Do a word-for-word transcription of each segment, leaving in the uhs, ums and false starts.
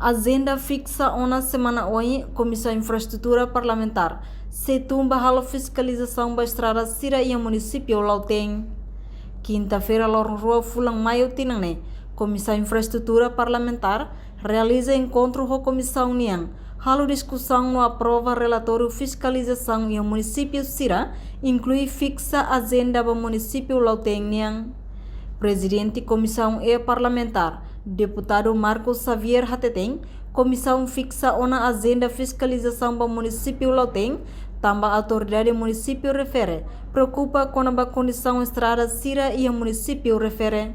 Ajenda fiksa ona semana oin, Komisaun Infraestrutura Parlamentár sei tun ba halo fiskalizasaun ba estrada sira iha munisípiu Lautém. Kinta-feira, loron rua fulan Maiu tinan ne'e, Komisaun Infraestrutura Parlamentár realiza enkontru ho komisaun nian, halo diskusaun no aprova relatóriu fiskalizasaun iha munisípiu sira, inklui fiksa ajenda ba munisípiu Lautém nian. Prezidente Komisaun E Parlamentár, Deputadu Marcos Xavier hateten, komisaun fiksa ona ajenda fiskalizasaun ba munisípiu Lautém, tanba autoridade munisípiu refere preokupa kona-ba kondisaun estrada sira iha munisípiu refere.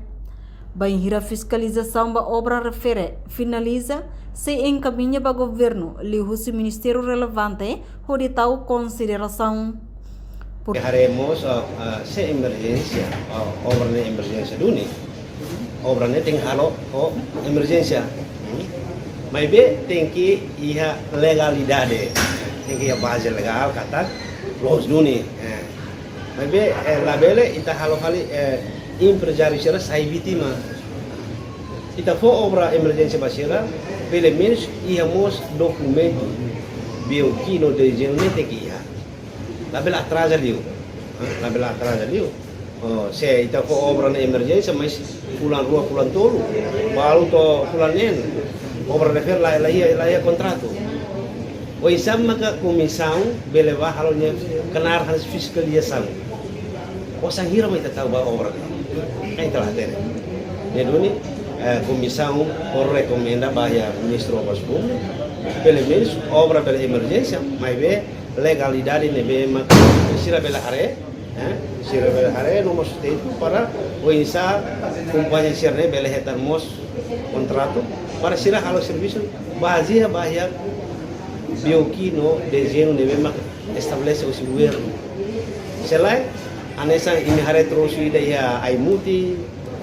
Bainhira fiskalizasaun ba obra refere finaliza, sei enkamiña ba governu liuhusi ministériu relevante hodi tau konsiderasaun. Por Haree mós, ah, ah, se emerjénsia, ah, obra ne'e emerjénsia duni, obra ne'e tenke halo ho emerjénsia. Hmm? Maibé tenke iha legalidade, tenke iha baze legál katak loos duni. Eh. Maibé, eh, labele ita halo fali, eh, emprezáriu sira sai vítima. Ita fó obra emerjénsia ba sira, pelumenus iha mós dokumentu, B O Q no dezeñu ne'e tenke iha. Labele atraza liu. Hah? Labele atraza liu. Oh, se ita fó obra ne'e emerjénsia, mas fulan rua, fulan tolu, balu to'o fulan neen, obra refere la, la iha, la iha kontratu. Oinsá maka komisaun bele bá halo nia knaar hanesan fiskalizasaun? Osan hira mak ita tau ba obra ne'e? Kan ita la hatene. Ne'e duni, eh, komisaun hodi rekomenda ba iha Ministru Obras Públikas, pelumenus obra bele emerjénsia, maibé legalidade ne'ebé mak sira bele haree, eh, sira bele haree no mós tempu para oinsá kompañia sira-ne'e bele hetan mós kontratu para sira halo servisu bazeia ba iha B O Q no dezeñu ne'ebé mak estabelese husi governu. Se lae, hanesan imi haree trosu ida iha Aimutin,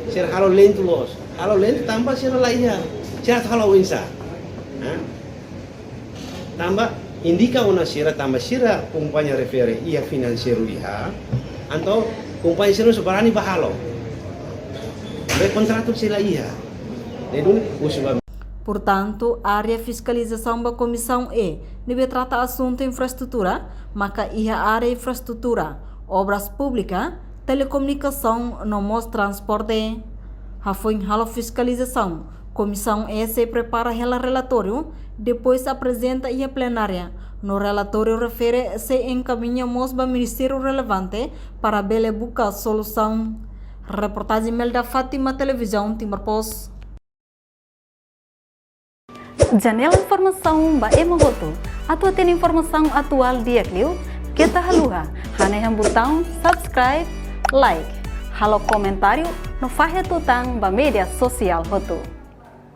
sira halo lentu loos. Halo lentu tanba sira la iha. Sira atu halo oinsá? Eh? Tanba indika ona sira, tanba sira kompañia refere iha, finanseiru iha, entaun kompañia sira sei barani bá halo. Be kontratu sira iha. Ne'e duni husu ba. Portantu, área fiskalizasaun ba Komisaun E ne'ebé trata asuntu infraestrutura maka iha área infraestrutura, obras públikas, telekomunikasaun no mós transporte. Hafoin halo fiskalizasaun, Komisaun E sei prepara hela relatóriu, depois aprezenta iha plenária, no relatóriu refere sei enkamiña mós ba ministériu relevante para bele buka solusaun. Reportajen Melda Fátima, Televizaun Timor Post. Janela informasaun ba ema hotu. Atu hatene informasaun atuál di'ak liu, keta haluha hanehan butaun subscribe, like, halo komentáriu no fahe tutan ba média sosiál hotu.